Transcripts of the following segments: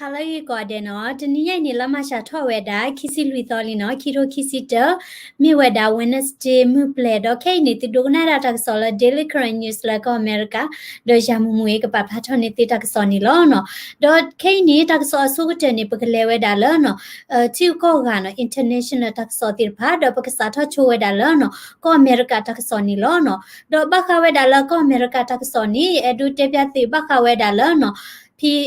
ဟါလၢအဂ့ၤကိးဂၤဒဲးနီၤ, တနံၤညါအံၤန့ၣ် လါမၢ်ၡးထီၣ်ဝဲဒၣ် ခံဆံလွံၢ်သီလံနီၤ, ခံထိခံဆံတၢ, မ့ၢ်ဝဲဒၣ် Wednesday မုၢ်ပျဲၤ, ဒီးခဲအံၤန့ၣ် သုဒိကနၣ်ဒၣ်တၢ်ကစီၣ်လၢ Daily Karen News လၢကီၢ်အမဲရကၤ, ဒီးယၤမူမူအံၤကပာ်ဖျါထီၣ်န့ၢ်သုတၢ်ကစီၣ်န့ၣ်လီၤနီၤ. ဒီးခဲအံၤန့ၣ် တၢ်ကစီၣ်အဆိကတၢၢ်န့ၣ် ပကလဲၤဝဲဒၣ်လၢနီၤ, ထံဂုၤကီၢ်ဂၤနီၤ, international တၢ်ကစီၣ်သ့ၣ်တဖၣ်, ဒီးပကစးထီၣ်ဆိဝဲဒၣ်လၢနီၤ, ကီၢ်အမဲရကၤတၢ်ကစီၣ်န့ၣ်လီၤနီၤ. ဒီးဘၣ်ဃးဝဲဒၣ်လၢကီၢ်အမဲရကၤတၢ်ကစီၣ်န့ၣ် အဲၣ်ဒိးတဲပျၢ်သုဘၣ်ဃးဝဲဒၣ်လၢနီၤ, ဖံ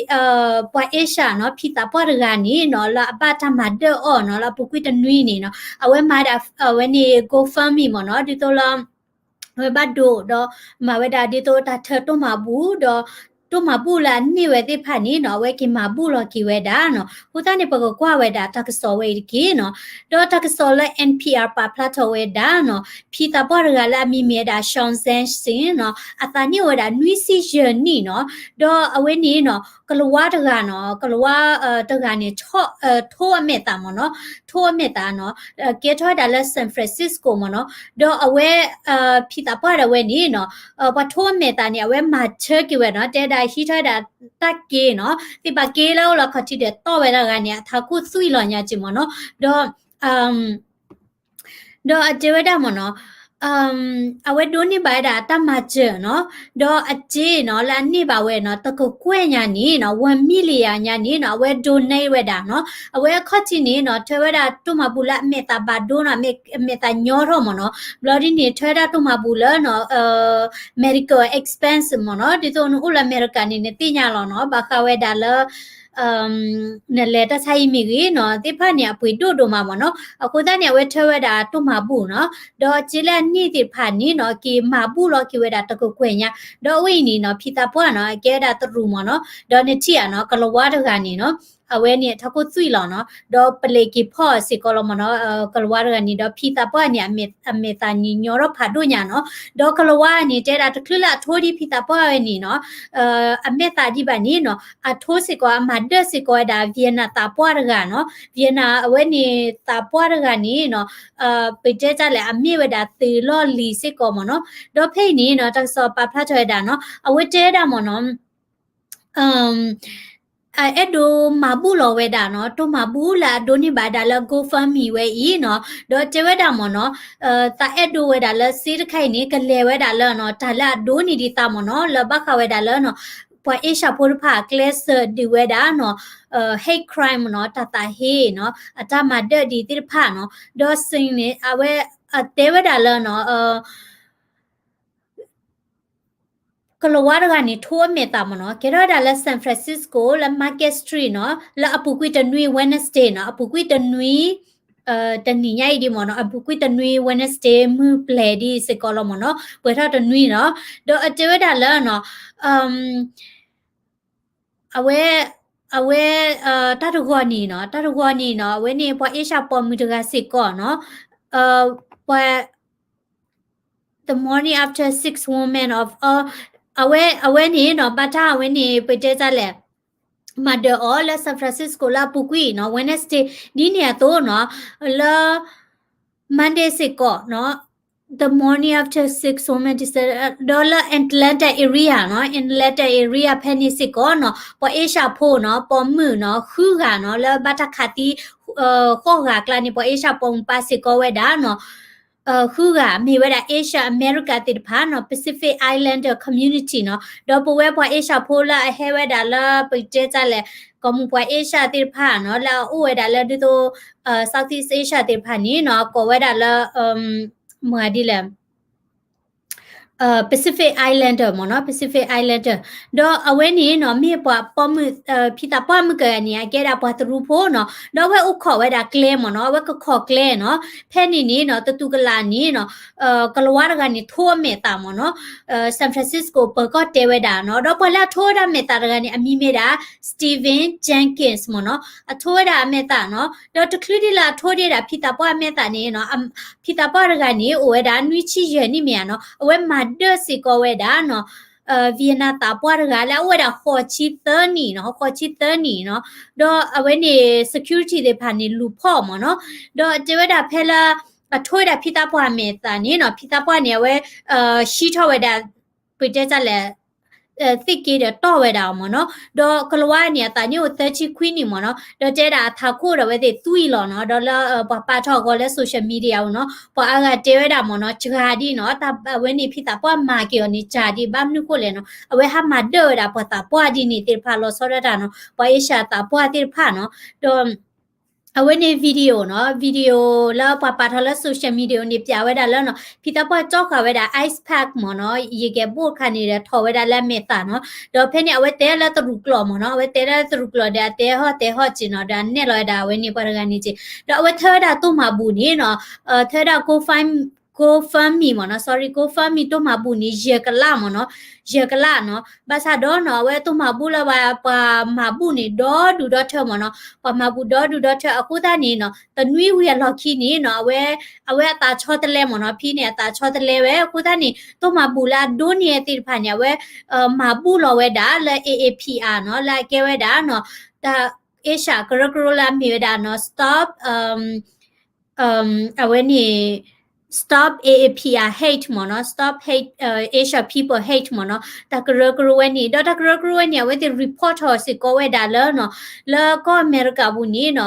ပှၤအ့ရှၢနီၤ, ဖံသးပှၢ်တဂၤန့ၣ်နီၤ, လၢအဘၣ်တၢ်မၤဒၢၣ်အီၤနီၤ, လၢအပူၤကွံာ်တနွံန့ၣ်နီၤ, အဝဲမၤဒၣ် အဝဲန့ၣ် GoFundMe မ့ၢ်နီၤ, ဒ်သိးလၢ အဝဲဘၣ်ဒိဒီး မၤဝဲဒၣ်ဒ်သိးတၢ်ထၢတိၢ်မၤဘူၣ်, ဒီးတိၢ်မၤဘူၣ်လၢအန့ၢ်ဝဲသ့ၣ်တဖၣ်န့ၣ်နီၤ, အဝဲက့ၤမၤဘူၣ်လီၤက့ၤဝဲဒၣ်နီၤ. အဃိသတးန့ၣ် ပကကွၢ်ဝဲဒၣ်တၢ်ကစီၣ်ဝဲအံၤတက့ၢ်နီၤ. ဒီးတၢ်ကစီၣ်လၢ NPR ပာ်ဖျါထီၣ်ဝဲဒၣ်နီၤ, ဖံသးပှၢ်တဂၤလၢအမံၤမ့ၢ်ဝဲဒၣ် Shawn Zhang Shin နီၤ, အသးနံၣ်အိၣ်ဝဲဒၣ်နွံဆံယဲၢ်နံၣ်နီၤ. ဒီးအဝဲန့ၣ်နီၤ, ကလၤဝါတဂၤနီၤ, ကလၤဝါတဂၤန့ၣ် ထိအမဲာ်သးမ့ၢ်နီၤ, ထိအမဲာ်သးနီၤ, ကဲထီၣ်ဝဲဒၣ်လၢ San Francisco မ့ၢ်နီၤ. ဒီးအဝဲ ဖံသးပှၢ်ဒၣ်ဝဲန့ၣ်နီၤ, ပှၤထိအမဲာ်သးန့ၣ် အဝဲမၤဆၢက့ၤဝဲနီၤ, တဲဒၣ်ဟံးထီၣ်ဝဲဒၣ်တၢ်က့နီၤ, သ့ၣ်ပာ်က့လၢအအိၣ်လၢခီၣ်ထံးဒီးတီၢ်ဝဲဒၣ်တဂၤန့ၣ် အထးခိၣ်သွံၣ်လီၤညါက့မ့ၢ်နီၤ. ဒီး ဒီးအတဲဝဲဒၣ်မ့ၢ်နီၤ, အဝဲဒိးန့ၢ်ဘၣ်ဝဲဒၣ်တၢ်မၤစၢၤနီၤ, ဒီးအစ့နီၤ လၢအန့ၢ်ဘၣ်ဝဲနီၤ တကကွဲၢ်ညါန့ၣ်နီၤ one million ညါန့ၣ်နီၤ အဝဲ donate ဝဲဒၣ်နီၤ, အဝဲအခီၣ်ထံးန့ၣ်နီၤ ထၢဝဲဒၣ်တိၢ်မၤဘူၣ်လၢအမဲာ်သးဘၣ်ဒိနီၤ, အမဲာ်သးညီထီၣ်မ့ၢ်နီၤ, ဘျီဒ်န့ၣ် ထၢဝဲဒၣ်တိၢ်မၤဘူၣ်လၢ medical expense မ့ၢ်နီၤ, ဒ်သိးနအိၣ်လၢအမဲရကၤန့ၣ် နသ့ၣ်ညါလီၤနီၤ, ဘၣ်ဃးဝဲဒၣ်လၢ နလဲၤတၢ်ဆါဟံၣ်မ့ၢ်ဂ့ၤနီၤ သ့ၣ်တဖၣ်န့ၣ် အပှ့ၤဒိၣ်ဒိၣ်မးမ့ၢ်နီၤ, အဃိသတးန့ၣ် အဝဲထၢဝဲဒၣ်တိၢ်မၤဘူၣ်နီၤ, ဒီးအစ့လၢအန့ၢ်သ့ၣ်တဖၣ်န့ၣ်နီၤ က့ၤမၤဘူၣ်လီၤက့ၤဝဲဒၣ်တကကွဲၢ်ညါ, ဒီးအဝဲအံၤန့ၣ်နီၤ ဖံသးပှၢ်နီၤ အကဲဝဲဒၣ်တရူးမ့ၢ်နီၤ, ဒီးနထံၣ်ဧါနီၤ ကလၤဝါတဂၤန့ၣ်နီၤ အဝဲန့ၣ်အထးခိၣ်သွံၣ်လီၤနီၤ, ဒီးပလဲၤက့ၤဖီၣ်စ့ၢ်ကီးလီၤမ့ၢ်နီၤ, ကလၤဝါတဂၤန့ၣ် ဒီးဖံသးပှၢ်န့ၣ် အမဲာ်သးန့ၣ်ညီထီၣ်ဖးဒိၣ်ညါနီၤ, ဒီးကလၤဝါန့ၣ် တဲဒၣ်တချုးလၢအထိဒ်ဖံသးပှၢ်ဝဲန့ၣ်နီၤ အမဲာ်သးဒံးဘၣ်န့ၣ်နီၤ အထိစ့ၢ်ကီး အမၤဒၢၣ်စ့ၢ်ကီးဝဲဒၣ် Vietnam သးပှၢ်တဂၤနီၤ, Vietnam အဝဲန့ၣ်သးပှၢ်တဂၤန့ၣ်နီၤ ပတဲတၢ်လဲၣ် အမ့ၢ်ဝဲဒၣ်သုးလီၢ်လံၤစ့ၢ်ကီးမ့ၢ်နီၤ, ဒီးဖဲအံၤန့ၣ်နီၤ တၢ်ကစီၣ်ပာ်ဖျါထီၣ်ဝဲဒၣ်နီၤ အဝဲတဲဝဲဒၣ်မ့ၢ်နီၤ အအဲၣ်ဒိးမၤဘူၣ်လီၤဝဲဒၣ်နီၤ, တိၢ်မၤဘူၣ်လၢအဒိးန့ၢ်ဘၣ်ဒၣ်လၢ GoFundMe ဝဲအံၤနီၤ, ဒီးတဲဝဲဒၣ်မ့ၢ်နီၤ, သးအဲၣ်ဒိးဝဲဒၣ်လၢစ့တခါအံၤန့ၣ် ကလဲၤဝဲဒၣ်လၢနီၤ တၢ်လၢအဒိးန့ၢ်ဒံးသးမ့ၢ်နီၤ, လၢဘၣ်ဃးဝဲဒၣ်လၢနီၤ ပှၤအ့ရှၢဖိတဖၣ်အကျဲစၢးဒုးဝဲဒၣ်နီၤ, hate crime မ့ၢ်နီၤ, တၢ်သးဟ့နီၤ, အတၢ်မၤဒၢၣ်ဒံးသ့ၣ်တဖၣ်နီၤ, ဒီး Shin န့ၣ် အဝဲအတဲဝဲဒၣ်လၢနီၤ ကလၤဝါတဂၤန့ၣ် ထိအမဲာ်သးမ့ၢ်နီၤ, ကဲထီၣ်ဝဲဒၣ်လၢ San Francisco လၢ Market Street နီၤ, လၢအပူၤကွံာ်တနွံ Wednesday နီၤ, အပူၤကွံာ်တနွံ တနံၤညါအံၤဒ်မ့ၢ်နီၤ, အပူၤကွံာ်တနွံ Wednesday မုၢ်ပျဲၤဒ်စ့ၢ်ကီးလီၤမ့ၢ်နီၤ, ပှဲၤထီၣ်တနွံနီၤ, ဒီးအတဲဝဲဒၣ်လၢနီၤ အဝဲ အဝဲ တၢ်တဂီၤန့ၣ်နီၤ, တၢ်တဂီၤန့ၣ်နီၤ, အဝဲန့ၣ်ပှၤအ့ရှၢပိာ်မုၣ်တဂၤစ့ၢ်ကီးနီၤ, ပှၤ the morning after six women of all အဝဲ အဝဲန့ၣ်နီၤ, ဘၣ်တၢ်အဝဲန့ၣ် ပတဲတၢ်လဲၣ်, မၤဒၢးအီၤလၢ San Francisco လၢအပူၤကွံာ်နီၤ, Wednesday ဒ်န့ၣ်အသိးနီၤ, လၢ Monday စ့ၢ်ကီးနီၤ, the morning after six women ဒီးလၢ Atlanta area နီၤ, Atlanta area ဖဲန့ၣ်စ့ၢ်ကီးနီၤ, ပှၤအ့ရှၢဖိနီၤ, ပိာ်မုၣ်နီၤ, ဃုဂၤနီၤ, လၢဘၣ်တၢ်ခးသံ ဃိးဂၤအကျါန့ၣ် ပှၤအ့ရှၢပိာ်မုၣ်ပၢ်စ့ၢ်ကီးဝဲဒၣ်နီၤ ဃုဂၤ မ့ၢ်ဝဲဒၣ် Asian American သ့ၣ်တဖၣ်နီၤ, Pacific Islander community နီၤ, ဒီးပဝဲပှၤအ့ရှၢဖိလၢအဟဲဝဲဒၣ်လၢ ပတဲတၢ်လဲၣ်, ကီၢ်မုၢ်ပှၤအ့ရှၢသ့ၣ်တဖၣ်နီၤ, လၢအအိၣ်ဝဲဒၣ်လၢဒ်သိး Southeast Asia သ့ၣ်တဖၣ်န့ၣ်နီၤ, ကိးဝဲဒၣ်လၢ မၤဒ်လဲၣ် Pacific Islander မ့ၢ်နီၤ, Pacific Islander ဒီးအဝဲန့ၣ်နီၤ မ့ၢ်ပှၤပိာ်မုၣ် ဖံသးပှၢ်မုၣ်ကဂၤန့ၣ် အကဲဒၣ်ပှၤသရူးဖိနီၤ, ဒီးအဝဲအိၣ်ခိးဝဲဒၣ်ကျဲမ့ၢ်နီၤ, အဝဲကခိးကျဲနီၤ, ဖဲန့ၣ်န့ၣ်နီၤ တတူၢ်ကလာ်န့ၣ်နီၤ ကလၤဝါတဂၤန့ၣ် ထိအမဲာ်သးမ့ၢ်နီၤ, San Francisco ပၢၤကီၢ်တဲဝဲဒၣ်နီၤ, ဒီးပှၤလၢအထိဝဲဒၣ်မဲာ်သးတဂၤန့ၣ် အမံၤမ့ၢ်ဒၣ် Stephen Jenkins မ့ၢ်နီၤ, အထိဝဲဒၣ်အမဲာ်သးနီၤ, ဒီးတချုးဒ်လၢအထိဒံးဒၣ်ဖံသးပှၢ်အမဲာ်သးန့ၣ်နီၤ, ဖံသးပှၢ်တဂၤန့ၣ် အိၣ်ဝဲဒၣ်နွံဆံယဲၢ်နံၣ်မ့ၢ်ဧါနီၤ, အဝဲမၤဒၢၣ်စ့ၢ်ကီးဝဲဒၣ်နီၤ Vietnam သးပှၢ်တဂၤလၢအအိၣ်ဝဲဒၣ်ဃိးဆံသၢနံၣ်နီၤ, ဃိးဆံသၢနံၣ်နီၤ, ဒီးအဝဲန့ၣ် security သ့ၣ်တဖၣ်န့ၣ် လူၤဖီၣ်မ့ၢ်နီၤ, ဒီးတဲဝဲဒၣ်ဖဲလၢ အထိဝဲဒၣ်ဖံသးပှၢ်အမဲာ်သးန့ၣ်နီၤ, ဖံသးပှၢ်န့ၣ် အဝဲ ဟံးထီၣ်ဝဲဒၣ် ပတဲတၢ်လဲၣ် သ့ၣ်က့ဒီးတီၢ်ဝဲဒၣ်အီၤမ့ၢ်နီၤ, ဒီးကလၤဝါန့ၣ် အသးနံၣ်အိၣ်သၢဆံခွံနံၣ်မ့ၢ်နီၤ, ဒီးတဲဒၣ်အထးခိၣ်ဒီးအဝဲသ့ၣ်သွံၣ်လီၤနီၤ, ဒီးလၢပှၤပာ်ထီၣ်အဂီၢ်လၢ social media အီၤနီၤ, ပှၤအါဂၤတဲဝဲဒၣ်မ့ၢ်နီၤ, စှၤဒ်နီၤ, အဝဲန့ၣ်ဖံသးပှၢ်မၤက့ၤအီၤန့ၣ် စှၤဒ်ဘၣ်မနုၤဃိလဲၣ်နီၤ, အဝဲဟးမၤဒၢၣ်ဝဲဒၣ်ပှၤသးပှၢ်ဒ်န့ၣ်သ့ၣ်တဖၣ်လီၤဆီဒၣ်တၢ်နီၤ, ပှၤအ့ၡၢၣ်သးပှၢ်သ့ၣ်တဖၣ်နီၤ, ဒီး အဝဲန့ၣ် video နီၤ, video လၢပှၤပာ်ထီၣ်လၢ social media န့ၣ် ပျးဝဲဒၣ်လၢနီၤ, ဖံသးပှၢ်ကၠီဃာ်ဝဲဒၣ် ice pack မ့ၢ်နီၤ, ယကဲဘိၣ်တခါန့ၣ်ဒီးထီၣ်ဝဲဒၣ်လၢအမဲာ်သးနီၤ, ဒီးဖဲန့ၣ် အဝဲတဲလၢတရူးကျိာ်မ့ၢ်နီၤ, အဝဲတဲလၢတရူးကျိာ်ဒီးအတဲဟီၣ်တဲဟီၣ်က့ၤနီၤ, ဒီးအနဲၣ်လီၤဝဲဒၣ်အဝဲန့ၣ်ပှၤတဂၤန့ၣ်က့ၤ, ဒီးအဝဲထၢဝဲဒၣ်တိၢ်မၤဘူၣ်န့ၣ်နီၤ, ထၢဝဲဒၣ် GoFund GoFundMe မ့ၢ်နီၤ, sorry, GoFundMe တိၢ်မၤဘူၣ်န့ၣ် ယဲၢ်ကလးမ့ၢ်နီၤ, ယဲၢ်ကလးနီၤ, ဘၣ်ဆၣ်ဒီးနီၤ အဝဲတိၢ်မၤဘူၣ်လၢပှၤမၤဘူၣ်န့ၣ် ဒီဒူၣ်ဒီထၢမ့ၢ်နီၤ, ပှၤမၤဘူၣ်ဒီဒူၣ်ဒီထၢအဃိသတးန့ၣ်နီၤ, တနွံဝံၤအလီၢ်ခံန့ၣ်နီၤ, အဝဲ အဝဲအသးဆီတလဲမ့ၢ်နီၤ, ဖံန့ၣ်အသးဆီတလဲဝဲအဃိသတးန့ၣ် တိၢ်မၤဘူၣ်လၢအဒိၣ်န့ၢ်သ့ၣ်တဖၣ်န့ၣ် အဝဲ မၤဘူၣ်လီၤဝဲဒၣ်လၢ A A P R နီၤ, လၢအကဲဝဲဒၣ်နီၤ, တၢ် Asia ကရၢကရိလၢအမ့ၢ်ဝဲဒၣ်နီၤ Stop အဝဲန့ၣ် Stop A A P R Hate မ့ၢ်နီၤ, Stop Hate, Asia People Hate မ့ၢ်နီၤ, တၢ်ကရၢကရိဝဲန့ၣ်, ဒီးတၢ်ကရၢကရိဝဲန့ၣ် အဝဲသ့ၣ် report ထီၣ်စ့ၢ်ကီးဝဲဒၣ်လၢနီၤ, လၢကီၢ်အမဲရကၤပူၤန့ၣ်နီၤ,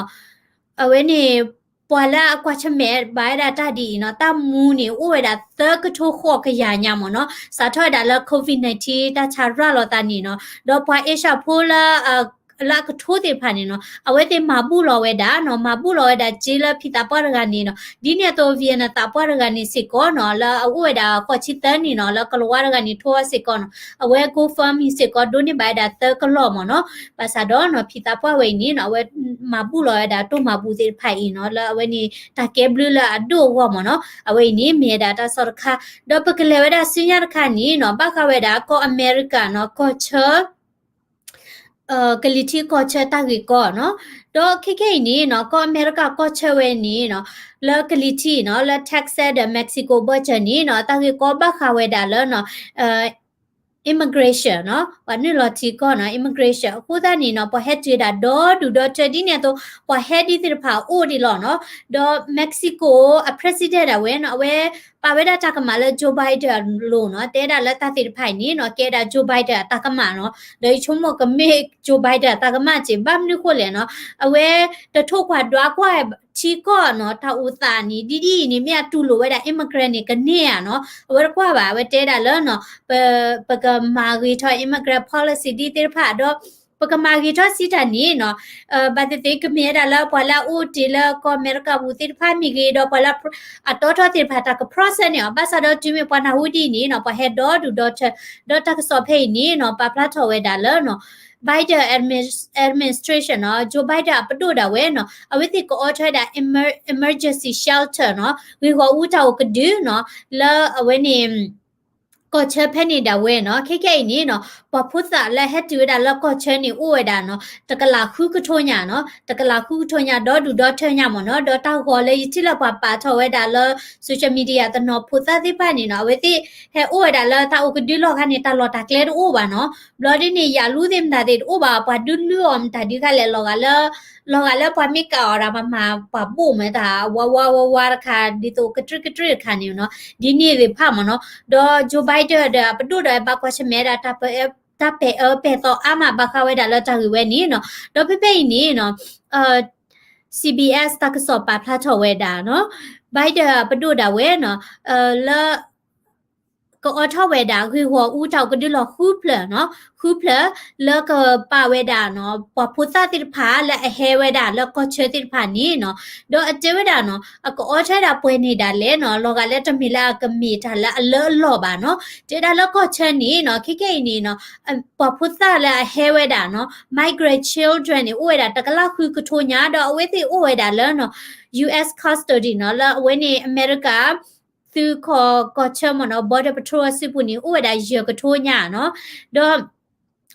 အဝဲန့ၣ် ပှၤလၢအကွၢ်ဆၢၣ်မဲာ်ဘၣ်ဝဲဒၣ်တၢ်ဒ်အံၤနီၤ, တၢ်မူန့ၣ် အိၣ်ဝဲဒၣ်သၢကထိဃိးကယၤညါမ့ၢ်နီၤ, စးထီၣ်ဝဲဒၣ်လၢ COVID nineteen တၢ်ဆါရၤလီၤသးန့ၣ်နီၤ, ဒီးပှၤ Asia ဖိလၢ လၢအကထိသ့ၣ်တဖၣ်န့ၣ်နီၤ, အဝဲသ့ၣ်မၤဘူၣ်လီၤဝဲဒၣ်နီၤ, မၤဘူၣ်လီၤဝဲဒၣ်စ့လၢဖံသးပှၢ်တဂၤန့ၣ်နီၤ, ဒ်န့ၣ်အသိး Vietnam သးပှၢ်တဂၤန့ၣ်စ့ၢ်ကီးနီၤ, လၢအအိၣ်ဝဲဒၣ်ဃိးဆံသၢနံၣ်နီၤ, လၢကလၤဝါတဂၤန့ၣ်ထိစ့ၢ်ကီးနီၤ, အဝဲ GoFundMe စ့ၢ်ကီးဒိးန့ၢ်ဘၣ်ဝဲဒၣ်သၢကလးမ့ၢ်နီၤ, ဘၣ်ဆၣ်ဒီးနီၤ ဖံသးပှၢ်ဝဲအံၤန့ၣ်နီၤ, အဝဲမၤဘူၣ်လီၤဝဲဒၣ်တိၢ်မၤဘူၣ်သ့ၣ်တဖၣ်အံၤနီၤ, လၢအဝဲန့ၣ်တၢ်ကဲဘျုးလၢအဒိၣ်အဂီၢ်မ့ၢ်နီၤ, အဝဲအံၤန့ၣ်မ့ၢ်ဝဲဒၣ်တၢ်ကစီၣ်တခါ, ဒီးပကလဲၤဝဲဒၣ်ဆူညါတခါန့ၣ်နီၤ, ဘၣ်ဃးဝဲဒၣ်ကီၢ်အမဲရကၤနီၤ, ကီၢ်ဆၢ ကလံၤထံးကီၢ်ဆၢတၢ်ဂ့ၢ်ကီနီၤ, ဒီးခဲခဲအံၤန့ၣ်နီၤ, ကီၢ်အမဲရကၤကီၢ်ဆၢဝဲန့ၣ်နီၤ, လၢကလံၤထံးနီၤ, လၢ Texas ဒီး Mexico border န့ၣ်နီၤ, တၢ်ဂ့ၢ်ကီဘၣ်ဃးဝဲဒၣ်လၢနီၤ immigration နီၤ, ပှၤနုာ်လီၤထံကီၢ်နီၤ, immigration အဃိသတးန့ၣ်နီၤ, ပှၤဟဲတုၤဝဲဒၣ်ဒီဒူၣ်ဒီထၢဒ်န့ၣ်အသိး, ပှၤဟဲဒ်သ့ၣ်တဖၣ်အိၣ်ဒံးလီၤနီၤ, ဒီး Mexico အ president ဒၣ်ဝဲနီၤ, အဝဲပာ်ဝဲဒၣ်တၢ်ကမၣ်လၢ Joe Biden အလိၤနီၤ, တဲဒၣ်လၢတၢ်သ့ၣ်တဖၣ်အံၤန့ၣ်နီၤ, ကဲဒၣ် Joe Biden အတၢ်ကမၣ်နီၤ, ဒီးယဆိကမိၣ်ကမ့ၢ် Joe Biden အတၢ်ကမၣ်စ့ၢ်, ဘၣ်မနုၤဃိလဲၣ်နီၤ, အဝဲတထိၣ်ကွၢ်ဒွးကွၢ်ထံကီၢ်နီၤ, တၢ်အိၣ်သးန့ၣ် ဒ်ဒ်အံၤန့ၣ် မ့ၢ်အတူၢ်လိာ်ဝဲဒၣ် immigrant န့ၣ် ကန့ၢ်ဧါနီၤ, အဝဲတကွၢ်ဘၣ်, အဝဲတဲဒၣ်လၢနီၤ, ပ ပကမၤဂ့ၤထီၣ် immigrant policy ဒ်သ့ၣ်တဖၣ်ဒီး ပကမၤဂ့ၤထီၣ်စံးတၢ်န့ၣ်နီၤ, ဘၣ်သ့ၣ်သ့ၣ်ကမ့ၢ်ဝဲဒၣ်လၢပှၤလၢအအိၣ်တ့ၢ်လၢကီၢ်အမဲရကၤပူၤသ့ၣ်တဖၣ်မ့ၢ်ဂ့ၤ, ဒီးပှၤလၢအတီထီၣ်သ့ၣ်တဖၣ် တၢ်က process န့ၣ်အီၤ, ဘၣ်ဆၣ်ဒီးတုၤမ့ၢ်ပှၤနၢ်ဟူဒ်အံၤန့ၣ်နီၤ, ပှၤဟဲဒီဒူၣ်ဒီထၢ, ဒီးတၢ်ကစီၣ်ဖဲအံၤန့ၣ်နီၤ, ပာ်ဖျါထီၣ်ဝဲဒၣ်လၢနီၤ, Biden administration နီၤ, Joe Biden အပဒိၣ်ဒၣ်ဝဲနီၤ, အဝဲသ့ၣ်ကအိးထီၣ်ဝဲဒၣ် emer-, emergency shelter နီၤ, ဂ့ၢ်ဂီၢ်အူတၢ်အိၣ်ကဒုနီၤ, လၢအဝဲန့ၣ် ကီၢ်ဆၢဖဲန့ၣ်ဒၣ်ဝဲနီၤ, ခဲခဲအံၤန့ၣ်နီၤ, ပှၤဖိသၣ်လၢဟဲတုၤဝဲဒၣ်လၢကီၢ်ဆၢန့ၣ်အိၣ်ဝဲဒၣ်နီၤ, တကလးဃုကထိညါနီၤ, တကလးဃုကထိညါ ဒီဒူၣ်ဒီထၢညါမ့ၢ်နီၤ, ဒီးတၢ်ဂီၤလၢယထံၣ်လၢပှၤပာ်ထီၣ်ဝဲဒၣ်လၢ social media တနီၤဖိသၣ်သ့ၣ်တဖၣ်န့ၣ်နီၤ, အဝဲသ့ၣ်ဟဲအိၣ်ဝဲဒၣ်လၢတၢ်အိၣ်ကဒုလီၢ်ခါန့ၣ် တၢ်လီၢ်တၢ်ကျဲတအိၣ်ဘၣ်နီၤ, ဘျီဒ်န့ၣ် ယၤလူသ့ၣ်မတၤသ့ၣ်တအိၣ်ဘၣ်, ပှၤဒုးလုၢ်အီၣ်မတၤဒုးခါလဲၣ်, လီၤဂာ်လၢ လီၤဂာ်လၢပှၤမ့ၢ်ကးအီၤဒီး ပှၤမၤပှၤဘိၣ်မ့ၢ်တၢ် ဝါဝါဝါဝါတခါ ဒ်သိးကတြံၣ်ကတြံၣ်တခါန့ၣ်နီၤ, ဒ်န့ၣ်သ့ၣ်တဖၣ်မ့ၢ်နီၤ, ဒီး Joe Biden ဒီးအပဒိၣ်ဒီးဘၣ်ကွၢ်ဆၢၣ်မဲာ်ဒၣ် တၢ်ပဲာ်အၢပဲာ်သီအါမးဘၣ်ဃးဝဲဒၣ်လၢတၢ်ဂ့ၢ်ဝဲန့ၣ်နီၤ, ဒီးဖဲဖဲအံၤန့ၣ်နီၤ CBS တၢ်ကစီၣ်ပာ်ဖျါထီၣ်ဝဲဒၣ်နီၤ, Biden အပဒိၣ်ဒၣ်ဝဲနီၤ လၢ ကအိးထီၣ်ဝဲဒၣ် ဂ့ၢ်ဂီၢ်အူတၢ်အိၣ်ကဒုလီၤဃုဖျၢၣ်နီၤ, ဃုဖျၢၣ် လၢကပာ်ဝဲဒၣ်နီၤ ပှၤဖိသၣ်သ့ၣ်တဖၣ်လၢအဟဲဝဲဒၣ်လၢကီၢ်ဆၢသ့ၣ်တဖၣ်န့ၣ်နီၤ, ဒီးအတဲဝဲဒၣ်နီၤ အကအိးထီၣ်ဝဲဒၣ်ပှဲၤန့ၣ်ဒၣ်လဲာ်နီၤ, လီၤဂာ်လၢတမ့ၢ်လၢအကမ့ၢ်တၢ်လၢအလၢအလီၢ်ဘၣ်နီၤ, တဲဒၣ်လၢကီၢ်ဆၢန့ၣ်နီၤ ခဲကဲအံၤန့ၣ်နီၤ ပှၤဖိသၣ်လၢအဟဲဝဲဒၣ်နီၤ migrant children န့ၣ် အိၣ်ဝဲဒၣ်တကလးဃုကထိညါ ဒီးအဝဲသ့ၣ်အိၣ်ဝဲဒၣ်လၢနီၤ U S custody နီၤ လၢအဝဲန့ၣ် အမဲရကၤ သုးခိးကီၢ်ဆၢမ့ၢ်နီၤ Border Patrol အစုပူၤန့ၣ် အိၣ်ဝဲဒၣ်ယဲၢ်ကထိညါနီၤ, ဒီး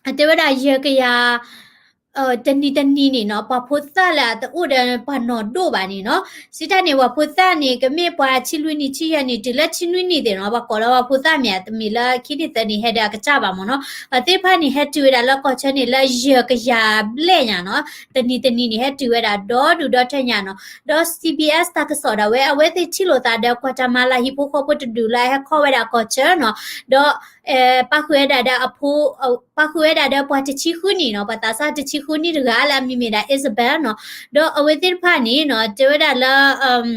အတဲဝဲဒၣ်ယဲၢ်ကယၤ တနံၤတနံၤန့ၣ်နီၤ ပှၤဖိသၣ်လၢအတအိၣ်ဒီးပှၤနီၢ်ဒိၣ်ဘၣ်န့ၣ်နီၤ, စံးတၢ်န့ၣ် ပှၤဖိသၣ်န့ၣ် ကမ့ၢ်ပှၤဆံလွံၢ်နံၣ်ဆံယဲၢ်နံၣ် တုၤလၢဆံနွံနံၣ်သ့ၣ်နီၤ ပှၤကိးလၢပှၤဖိသၣ်မ့ၢ်ဧါ, တမ့ၢ်လၢခံနံၣ်သၢနံၣ်ဟဲဒီးအကစၢ်ဘၣ်မ့ၢ်နီၤ, အဝဲသ့ၣ်တဖၣ်န့ၣ် ဟဲတုၤဝဲဒၣ်လၢကီၢ်ဆၢန့ၣ်လၢယဲၢ်ကယၤဘျဲၣ်ညါနီၤ, တနံၤတနံၤန့ၣ် ဟဲတုၤဝဲဒၣ်ဒီဒူၣ်ဒီထၢညါနီၤ, ဒီး C B S တၢ်ကစီၣ်ဒၣ်ဝဲ အဝဲသ့ၣ်ထံၣ်လိာ်သးဒီး Guatemala ဟံၣ်ဖိဃီဖိတဒူၣ်လၢအဟဲခီဝဲဒၣ်ကီၢ်ဆၢနီၤ, ဒီး ပာ်ဃုာ်ဝဲဒၣ်ဒီးအဖိ ပာ်ဃုာ်ဝဲဒၣ်ဒီးပှၤတဆံဃုနံၣ်နီၤ, ပှၤသးစၢ်တဆံဃုနံၣ်တဂၤလၢအမံၤမ့ၢ်ဒၣ် Isabel နီၤ, ဒီးအဝဲသ့ၣ်တဖၣ်န့ၣ်နီၤ တဲဝဲဒၣ်လၢ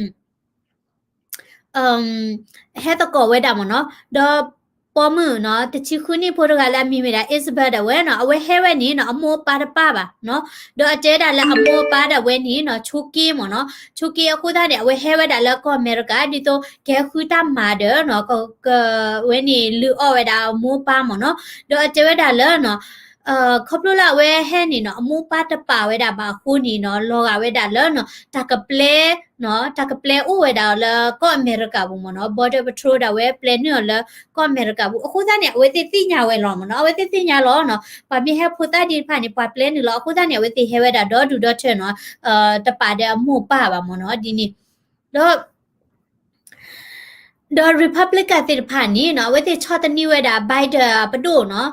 ဟဲသကိးဝဲဒၣ်မ့ၢ်နီၤ, ဒီးပိာ်မုၣ်နီၤ တဆံဃုနံၣ်ဖိတဂၤလၢအမံၤမ့ၢ်ဒၣ် Isabel ဒၣ်ဝဲနီၤ, အဝဲဟဲဝဲန့ၣ်နီၤ အမိၢ်အပၢ်တပၢ်ဘၣ်နီၤ, ဒီးအတဲဒၣ်လၢအမိၢ်အပၢ်ဒၣ်ဝဲန့ၣ်နီၤ ဆိက့မ့ၢ်နီၤ, ဆိက့အဃိသတးန့ၣ် အဝဲဟဲဝဲဒၣ်လၢကီၢ်အမဲရကၤ ဒ်သိးကဟဲဃုတၢ်မၤဒီးနီၤ ကဝဲန့ၣ်လုၢ်အီၣ်ဝဲဒၣ်အမိၢ်အပၢ်မ့ၢ်နီၤ, ဒီးအတဲဝဲဒၣ်လၢနီၤ ခီဖျိလၢအဝဲဟဲန့ၣ်နီၤ အမိၢ်အပၢ်တပာ်ဝဲဒၣ်ဘၣ်အဃိန့ၣ်နီၤ လီၤဂာ်ဝဲဒၣ်လၢနီၤ တၢ်ကပျဲ တၢ်ကပျဲအိၣ်ဝဲဒၣ်လၢကီၢ်အမဲရကၤပူၤမ့ၢ်နီၤ, Border Patrol ဒၣ်ဝဲပျဲနုာ်အီၤလၢကီၢ်အမဲရကၤပူၤ, အဃိသတးန့ၣ် အဝဲသ့ၣ်သ့ၣ်ညါဝဲလီၤမ့ၢ်နီၤ, အဝဲသ့ၣ်သ့ၣ်ညါလီၤနီၤ ပှၤမ့ၢ်ဟဲဖိသၣ်ဒံးတဖၣ်န့ၣ် ပှၤပျဲနုာ်လီၤ, အဃိသတးန့ၣ် အဝဲသ့ၣ်ဟဲဝဲဒၣ်ဒီဒူၣ်ဒီထၢနီၤ, တပာ်ဒီးအမိၢ်အပၢ်ဘၣ်မ့ၢ်နီၤ ဒ်န့ၣ်, ဒီး ဒီး Republican သ့ၣ်တဖၣ်န့ၣ်နီၤ အဝဲသ့ၣ်ဆီၣ်သနံးဝဲဒၣ် Biden ပဒိၣ်နီၤ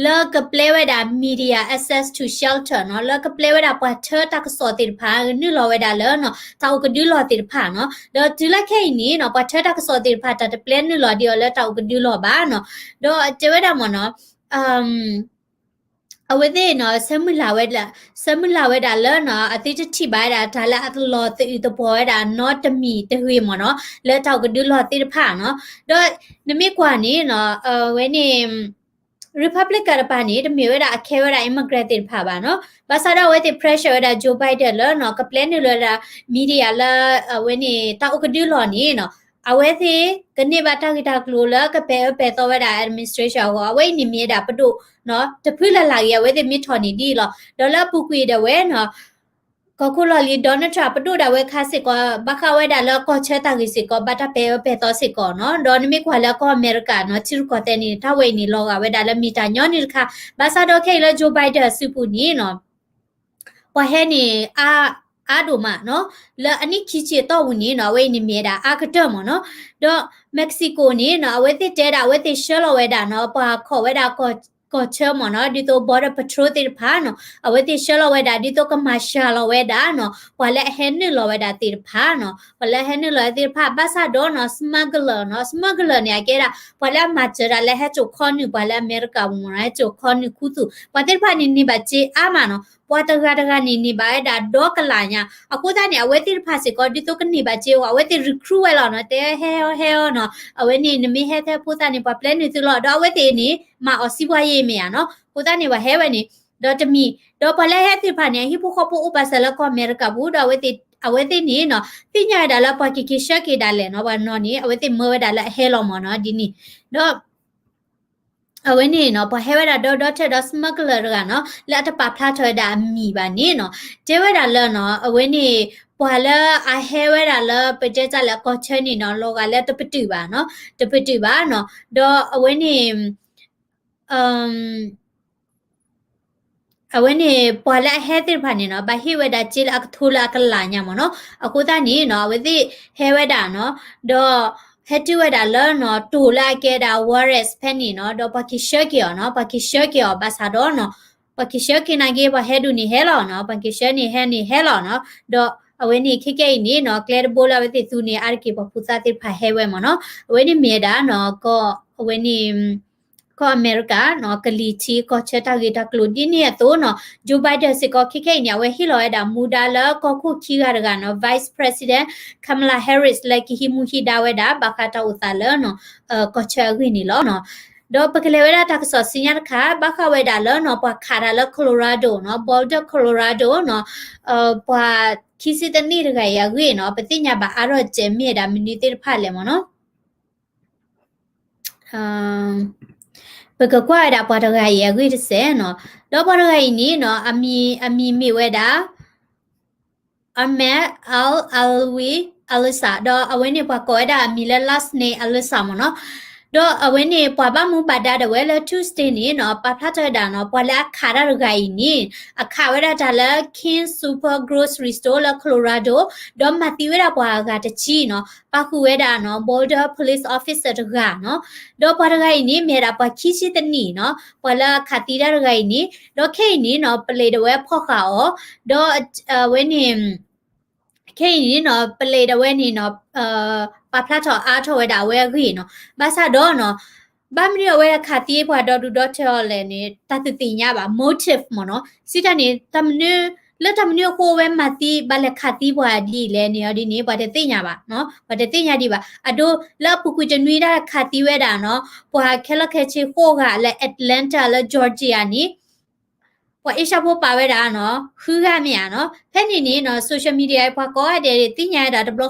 လၢကပျဲဝဲဒၣ် media access to shelter နီၤ လၢကပျဲဝဲဒၣ်ပှၤထၢတၢ်ကစီၣ်သ့ၣ်တဖၣ် နုာ်လီၤဝဲဒၣ်လၢနီၤ တၢ်အိၣ်ကဒုလီၢ်သ့ၣ်တဖၣ်နီၤ, ဒီးတုၤလၢခဲအံၤန့ၣ်နီၤ ပှၤထၢတၢ်ကစီၣ်သ့ၣ်တဖၣ် တၢ်တပျဲနုာ်လီၤဒံးအီၤလၢတၢ်အိၣ်ကဒုလီၢ်ဘၣ်နီၤ, ဒီးတဲဝဲဒၣ်မ့ၢ်နီၤ အဝဲသ့ၣ်နီၤ ဆၢမုၢ်လၢ်ဝဲဒၣ်, ဆၢမုၢ်လၢ်ဝဲဒၣ်လၢနီၤ အသုတထံၣ်ဘၣ်ဝဲဒၣ် တၢ်လၢအလီၤသယုၢ်သပှီၤဝဲဒၣ်နီတမံၤတဂ့ၤမ့ၢ်နီၤ လၢတၢ်အိၣ်ကဒုလီၢ်သ့ၣ်တဖၣ်နီၤ, ဒီးနမ့ၢ်ကွၢ်န့ၣ်နီၤ အဝဲန့ၣ် Republican တပၤန့ၣ် တမ့ၢ်ဝဲဒၣ်အခဲဝဲဒၣ် immigrant သ့ၣ်တဖၣ်ဘၣ်နီၤ, ဘၣ်ဆၣ်ဒီးအဝဲသ့ၣ် pressure ဝဲဒၣ် Joe Biden လၢနီၤ ကပျဲနုာ်လီၤဝဲဒၣ် media လၢ အဝဲန့ၣ် တၢ်အိၣ်ကဒုလီၢ်န့ၣ်နီၤ အဝဲသ့ၣ် ကန့ၢ်ဘၣ်တၢ်ဂ့ၢ်တၢ်ကျိၤလၢကပဲာ်အၢပဲာ်သီဝဲဒၣ် administration အဂီၢ် အဝဲအံၤန့ၣ်မ့ၢ်ဝဲဒၣ်ပဒိၣ်နီၤ တဖုလၢ်လၢ်ဂ့ၤ အဝဲသ့ၣ်မ့ၢ်ထီၣ်န့ၣ်ဒ်အံၤလီၤ, ဒီးလၢအပူၤကွံာ်ဒၣ်ဝဲနီၤ ကီၢ်ခိၣ်လီၢ်လံၤ Donald Trump ပဒိၣ်ဒၣ်ဝဲခါစ့ၢ်ကီး ဘၣ်ဃးဝဲဒၣ်လၢကီၢ်ဆၢတၢ်ဂ့ၢ်စ့ၢ်ကီး ဘၣ်တၢ်ပဲာ်အၢပဲာ်သီစ့ၢ်ကီးနီၤ, ဒီးနမ့ၢ်ကွၢ်လၢကီၢ်အမဲရကၤနီၤ ထံရူၢ်ကီၢ်သဲးန့ၣ် တၢ်ဝဲအံၤန့ၣ် လီၤဂာ်ဝဲဒၣ်လၢမ့ၢ်တၢ်ညီနုၢ်တခါ, ဘၣ်ဆၣ်ဒီးခဲအံၤလၢ Joe Biden အစုပူၤန့ၣ်နီၤ ပှၤဟဲန့ၣ် အါဒိၣ်မးနီၤ, လၢအနံၣ်ခံဆံအတီၢ်ပူၤန့ၣ်နီၤ အဝဲအံၤန့ၣ်မ့ၢ်ဝဲဒၣ်အါကတၢၢ်မ့ၢ်နီၤ, ဒီး Mexico န့ၣ်နီၤ အဝဲသ့ၣ်တဲဒၣ် အဝဲသ့ၣ်ဆှၢလီၤဝဲဒၣ်နီၤ ပှၤခိးဝဲဒၣ် ကီၢ်ဆၢမ့ၢ်နီၤ ဒ်သိး Border Patrol သ့ၣ်တဖၣ်နီၤ အဝဲသ့ၣ်ဆှၢလီၤဝဲဒၣ် ဒ်သိးကမၤစှၤလီၤဝဲဒၣ်နီၤ ပှၤလၢအဟဲနုာ်လီၤဝဲဒၣ်သ့ၣ်တဖၣ်နီၤ ပှၤလၢအဟဲနုာ်လီၤဝဲသ့ၣ်တဖၣ် ဘၣ်ဆၣ်ဒီးနီၤ smuggler နီၤ smuggler န့ၣ် အကဲဒၣ် ပှၤလၢအမၤစၢၤတၢ်လၢဟဲစိာ်ခီနုာ် ပှၤလၢအမဲရကၤပူၤမ့ၢ်နီၤ ဟဲစိာ်ခီနုာ်ခူသူၣ် ပှၤသ့ၣ်တဖၣ်န့ၣ် န့ၢ်ဘၣ်စ့အါမးနီၤ ပှၤတဂၤတဂၤန့ၣ် န့ၢ်ဘၣ်ဝဲဒၣ်ဒီကလးညါ အဃိသတးန့ၣ် အဝဲသ့ၣ်တဖၣ်စ့ၢ်ကီး ဒ်သိးကန့ၢ်ဘၣ်စ့အဂီၢ် အဝဲသ့ၣ် recruit ဝဲလီၤနီၤ တဲဟဲအီၤဟဲအီၤနီၤ အဝဲန့ၣ် နမ့ၢ်ဟဲထဲဖိသၣ်န့ၣ် ပှၤပျဲနုာ်သုလီၤ ဒီးအဝဲသ့ၣ်န့ၣ် မၤအီၤစံးပှၤယဲၢ်မ့ၢ်ဧါနီၤ အဃိသတးန့ၣ် ပှၤဟဲဝဲန့ၣ် ဒီးတမံၤ ဒီးပှၤလၢအဟဲသ့ၣ်တဖၣ်န့ၣ် အဟံၣ်ဖိဃီဖိအိၣ်ပာ်စၢၤလၢကီၢ်အမဲရကၤပူၤ ဒီးအဝဲသ့ၣ်န့ၣ်နီၤ သ့ၣ်ညါဝဲဒၣ်လၢပှၤကက့ၤဆှၢက့ၤဒၣ်လဲာ်နီၤ ပှၤနီၤန့ၣ် အဝဲသ့ၣ်မၢဝဲဒၣ်လၢအဟဲလီၤမ့ၢ်နီၤ ဒ်န့ၣ် ဒီး အဝဲန့ၣ်နီၤ ပှၤဟဲဝဲဒၣ်ဒီဒီထၢၣ်ဒီး smuggler တဂၤနီၤ လၢအတပာ်ဖျါထီၣ်ဝဲဒၣ်အမံၤဘၣ်န့ၣ်နီၤ တဲဝဲဒၣ်လၢနီၤ အဝဲန့ၣ် ပှၤလၢအဟဲဝဲဒၣ်လၢပတဲတၢ်လၢကီၢ်ဆၢန့ၣ်နီၤ လီၤဂာ်လၢတပတုာ်ဘၣ်နီၤ တပတုာ်ဘၣ်နီၤ ဒီးအဝဲန့ၣ် အဝဲန့ၣ် ပှၤလၢအဟဲသ့ၣ်တဖၣ်န့ၣ်နီၤ ဘၣ်ဟ့ၣ်ဝဲဒၣ်စ့လၢအကထိလၢအကလးညါမ့ၢ်နီၤ အဃိသတးန့ၣ်နီၤ အဝဲသ့ၣ်ဟဲဝဲဒၣ်နီၤ ဒီးဟဲတုၤဝဲဒၣ်လၢနီၤ တိၤလၢအကဲဒၣ် Juárez ဖဲန့ၣ်နီၤ ဒီးပှၤက့ၤဆှၢက့ၤအီၤနီၤ ပှၤက့ၤဆှၢက့ၤအီၤဘၣ်ဆၣ်ဒီးနီၤ ပှၤက့ၤဆှၢက့ၤနာ်က့ ပှၤဟဲဒူၣ်န့ၣ်ဟဲလီၤနီၤ ပှၤက့ၤဆှၢန့ၣ်ဟဲန့ၣ်ဟဲလီၤနီၤ ဒီးအဝဲန့ၣ်ခဲကဲအံၤန့ၣ်နီၤ ကျဲတဘိလၢအဝဲသ့ၣ်သူန့ၣ် အါတက့ၢ်ပှၤဖိသၣ်သ့ၣ်တဖၣ်ဟဲဝဲမ့ၢ်နီၤ အဝဲန့ၣ်မ့ၢ်ဝဲဒၣ်နီၤ ကီၢ် အဝဲန့ၣ် ကီၢ်အမဲရကၤနီၤ ကလံၤထံးကီၢ်ဆၢတၢ်ဂ့ၢ်တၢ်ကျိၤဒ်န့ၣ်အသိးနီၤ Joe Biden စ့ၢ်ကီးခဲခဲအံၤန့ၣ် အဝဲဟ့ၣ်လီၤဝဲဒၣ်မူဒါလၢကီၢ်ခိၣ်ခံဂၤတဂၤနီၤ Vice President Kamala Harris လၢကဟံးမူဟံးဒါဝဲဒၣ် ဘၣ်ဃးတၢ်အိၣ်သးလၢနီၤ ကီၢ်ဆၢအဂ့ၢ်န့ၣ်လီၤနီၤ ဒီးပကလဲၤဝဲဒၣ်တၢ်ကစီၣ်ဆူညါတခါ ဘၣ်ဃးဝဲဒၣ်လၢနီၤ ပှၤခးတၢ်လၢ Colorado နီၤ Boulder Colorado နီၤ ပှၤခံဆံတနံၣ်တဂၤအံၤအဂ့ၢ်နီၤ ပသ့ၣ်ညါဘၣ်အါထီၣ်စဲးမ့ၢ်ဝဲဒၣ်မနုၤသ့ၣ်တဖၣ်လဲၣ်မ့ၢ်နီၤ ပကကွၢ်ဝဲဒၣ်ပှၤတဂၤအံၤအဂ့ၢ်တစဲးနီၤ, ဒီးပှၤတဂၤအံၤန့ၣ်နီၤ အမံၤ အမံၤမ့ၢ်ဝဲဒၣ် Ahmed al-Alawi Alissa ဒီးအဝဲန့ၣ်ပှၤကိးဝဲဒၣ်အမံၤလၢ last name Alissa မ့ၢ်နီၤ. ဒီးအဝဲန့ၣ် ပှၤဘၣ်မူဘၣ်ဒါဒၣ်ဝဲလၢ Tuesday န့ၣ်နီၤ ပာ်ဖျါထီၣ်ဝဲဒၣ်နီၤ ပှၤလၢအခးတၢ်တဂၤအံၤန့ၣ် အခးဝဲဒၣ်တၢ်လၢ King Super Grocery Store လၢ Colorado ဒီးမၤသံဝဲဒၣ်ပှၤအဂၤတဆံနီၤ ပာ်ဃုာ်ဝဲဒၣ်နီၤ Boulder Police Officer တဂၤနီၤ ဒီးပှၤတဂၤအံၤန့ၣ် မ့ၢ်ဝဲဒၣ်ပှၤခံဆံတနံၣ်နီၤ ပှၤလၢအခးသံတၢ်တဂၤအံၤန့ၣ် ဒီးခဲအံၤန့ၣ်နီၤ ပလံးဒၣ်ဝဲဖီၣ်ဃာ်အီၤ ဒီးအဝဲန့ၣ် ခဲအံၤန့ၣ်နီၤ ပလံးဒၣ်ဝဲန့ၣ်နီၤ ပာ်ဖျါထီၣ်အါထီၣ်ဝဲဒၣ်အဝဲအဂ့ၢ်နီၤ ဘၣ်ဆၣ်ဒီးနီၤ ဘၣ်မနုၤအဝဲအခးသံပှၤဒီဒူၣ်ဒီထၢအီၤလဲၣ်န့ၣ် တၢ်တသ့ၣ်ညါဘၣ် motive မ့ၢ်နီၤ စံးတၢ်န့ၣ် တၢ်မနုၤ လၢတၢ်မနုၤအဃိအဝဲမၤသံ ဘၣ်လဲၤခးသံပှၤဒ်လဲၣ်န့ၣ်အီၤဒ်န့ၣ် ပှၤတသ့ၣ်ညါဘၣ်နီၤ ပှၤတသ့ၣ်ညါဒံးဘၣ် အဒိ လၢအပူၤကွံာ်တနွံဒၣ်ခးသံဝဲဒၣ်နီၤ ပှၤခဲလၢာ်ခဲဆ့ဃိးဂၤလၢ Atlanta လၢ Georgia န့ၣ် ပှၤအ့ရှါဖိပာ်ဝဲဒၣ်နီၤ ဃုဂၤမ့ၢ်ဧါနီၤ ဖဲန့ၣ်န့ၣ်နီၤ social media ပှၤကိးဂၤဒဲးသ့ၣ်ညါဝဲဒၣ်တဘျီဃီ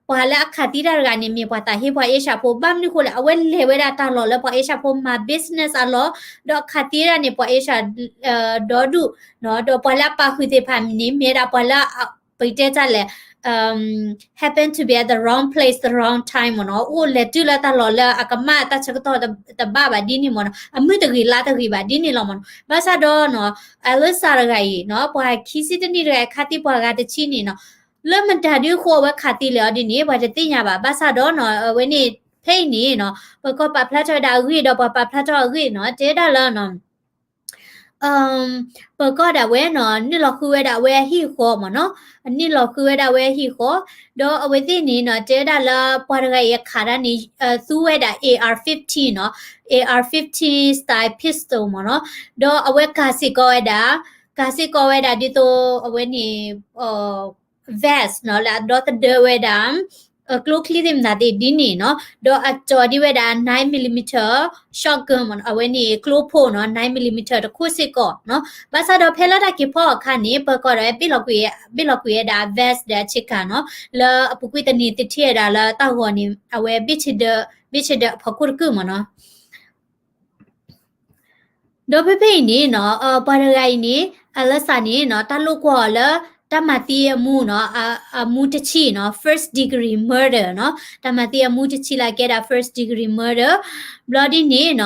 ပှၤလၢအခးသံတၢ်တဂၤန့ၣ် မ့ၢ်ပှၤသးဟ့ပှၤအ့ရှါဖိ ဘၣ်မနုၤဃိလဲၣ် အဝဲလဲၤဝဲဒၣ်တၢ်လီၢ်လၢပှၤအ့ရှါဖိမၤ business အလီၢ် ဒီးအခးသံဝဲဒၣ်န့ၣ် ပှၤအ့ရှါ ဒီဒူၣ်နီၤ ဒီးပှၤလၢအပာ်ဃုာ်သ့ၣ်တဖၣ်န့ၣ် မ့ၢ်ဝဲဒၣ်ပှၤလၢ ပတဲတၢ်လဲၣ် happen to be at the wrong place the wrong time မ့ၢ်နီၤ အိၣ်လဲၤတုၤလၢတၢ်လီၢ်လၢအကမၣ်တၢ်ဆၢကတီၢ်တဘၣ်ဘၣ်ဒ်န့ၣ်မ့ၢ်နီၤ အမုၢ်တဂ့ၤလါတဂ့ၤဘၣ်ဒ်န့ၣ်လီၤမ့ၢ်နီၤ ဘၣ်ဆၣ်ဒီးနီၤ Alyssa တဂၤအံၤနီၤ ပှၤခံဆံတနံၣ်တဂၤအခးသံပှၤဂၤတဆံန့ၣ်နီၤ လၢမတၤဒုအဃိအဝဲခးသံလဲၣ်အီၤဒ်န့ၣ် ပှၤတသ့ၣ်ညါဘၣ် ဘၣ်ဆၣ်ဒီးနီၤ အဝဲန့ၣ် ဖဲအံၤန့ၣ်နီၤ ပၢၤကီၢ်ပာ်ဖျါထီၣ်ဝဲဒၣ်အဂ့ၢ်ဒီးပှၤပာ်ဖျါထီၣ်အဂ့ၢ်နီၤ တဲဒၣ်လၢနီၤ ပၢၤကီၢ်ဒၣ်ဝဲနီၤ နုာ်လီၤဃုဝဲဒၣ်အဝဲအဟံၣ်အဃီမ့ၢ်နီၤ နုာ်လီၤဃုဝဲဒၣ်အဝဲအဟံၣ်အဃီ ဒီးအဝဲသ့ၣ်န့ၣ်နီၤ တဲဝဲဒၣ်လၢပှၤတဂၤအံၤအခးတၢ်န့ၣ် သူဝဲဒၣ် A R fifteen နီၤ A R fifteen style pistol မ့ၢ်နီၤ ဒီးအဝဲကၤစ့ၢ်ကီးဝဲဒၣ် ကၤစ့ၢ်ကီးဝဲဒၣ်ဒ်သိးအဝဲန့ၣ် vest နီၤ လၢအဒီသဒၢဝဲဒၣ် ကျိချံသ့ၣ်မနုၤသ့ၣ်ဒ်န့ၣ်နီၤ ဒီးအကၠီၤဒ်ဝဲဒၣ် nine millimeter shotgun မ့ၢ်နီၤ အဝဲန့ၣ်ကျိဖိနီၤ nine millimeter တခိၣ်စ့ၢ်ကီးနီၤ ဘၣ်ဆၣ်ဒီးဖဲလၢတၢ်က့ၤဖီၣ်အခါန့ၣ် ပၢၤကီၢ်ဒီး ဘ့ၣ်လီၤကွံာ်ဝဲဒၣ် vest ဒီးအဆ့ကၤနီၤ လၢအပူၤကွံာ်သန့ၤသထံၣ်ဝဲဒၣ်လၢတၢ်ဂီၤန့ၣ် အဝဲဘ့ၣ်ဆ့ဒၢ ဘ့ၣ်ဆ့ဒၢအဖီခိၣ်တကုၢ်မ့ၢ်နီၤ ဒီးဖဲဖဲအံၤန့ၣ်နီၤ ပှၤတဂၤအံၤန့ၣ် Alyssa န့ၣ်နီၤ တၢ်လိာ်ကွီၢ်အီၤလၢ တၢ်မၤသံအမူနီၤ အမူတဆံနီၤ first degree murder နီၤ တၢ်မၤသံအမူတဆံလၢအကဲဒၣ် first degree murder ဘျီဒ်န့ၣ်နီၤ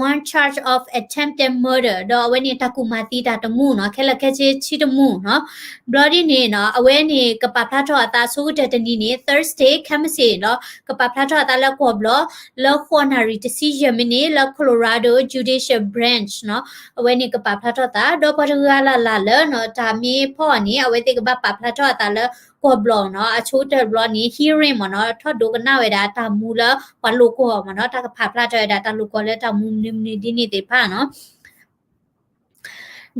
one charge of attempted murder ဒီးအဝဲန့ၣ်တၢ်ကူၣ်မၤသံတၢ်တမူနီၤ ခဲလၢာ်ခဲဆ့ဆံတမူနီၤ ဘျီဒ်န့ၣ်နီၤ အဝဲန့ၣ်ကပာ်ဖျါထီၣ်အသးဆိကတၢၢ်တနံၤန့ၣ် Thursday ခဲမုၢ်ဆ့ၣ်နီၤ ကပာ်ဖျါထီၣ်အသးလၢကီၢ်ဘျီ လၢဃိးနၣ်ရံၣ်တဆံယဲၢ်မံးနံး လၢ Colorado Judicial Branch နီၤ အဝဲန့ၣ်ကပာ်ဖျါထီၣ်သး ဒီးပှၤတဂၤလၢ်လၢ်လၢနီၤ တၢ်မ့ၢ်ဖီၣ်အီၤန့ၣ် အဝဲသ့ၣ်ကဘၣ်ပာ်ဖျါထီၣ်အသးလၢကီၢ်ဘျီနီၤ အဆိကတၢၢ်ဘျီန့ၣ် hearing မ့ၢ်နီၤ ထီၣ်ဒိကနၣ်ဝဲဒၣ်တၢ်မူလၢပှၤလိာ်ကွီၢ်မ့ၢ်နီၤ တၢ်ကပာ်ဖျါထီၣ်ဝဲဒၣ်တၢ်လိာ်ကွီၢ်လၢတၢ်မူမနုၤမနုၤဒ်န့ၣ်သ့ၣ်တဖၣ်နီၤ ဒီး ပှၤတဂၤ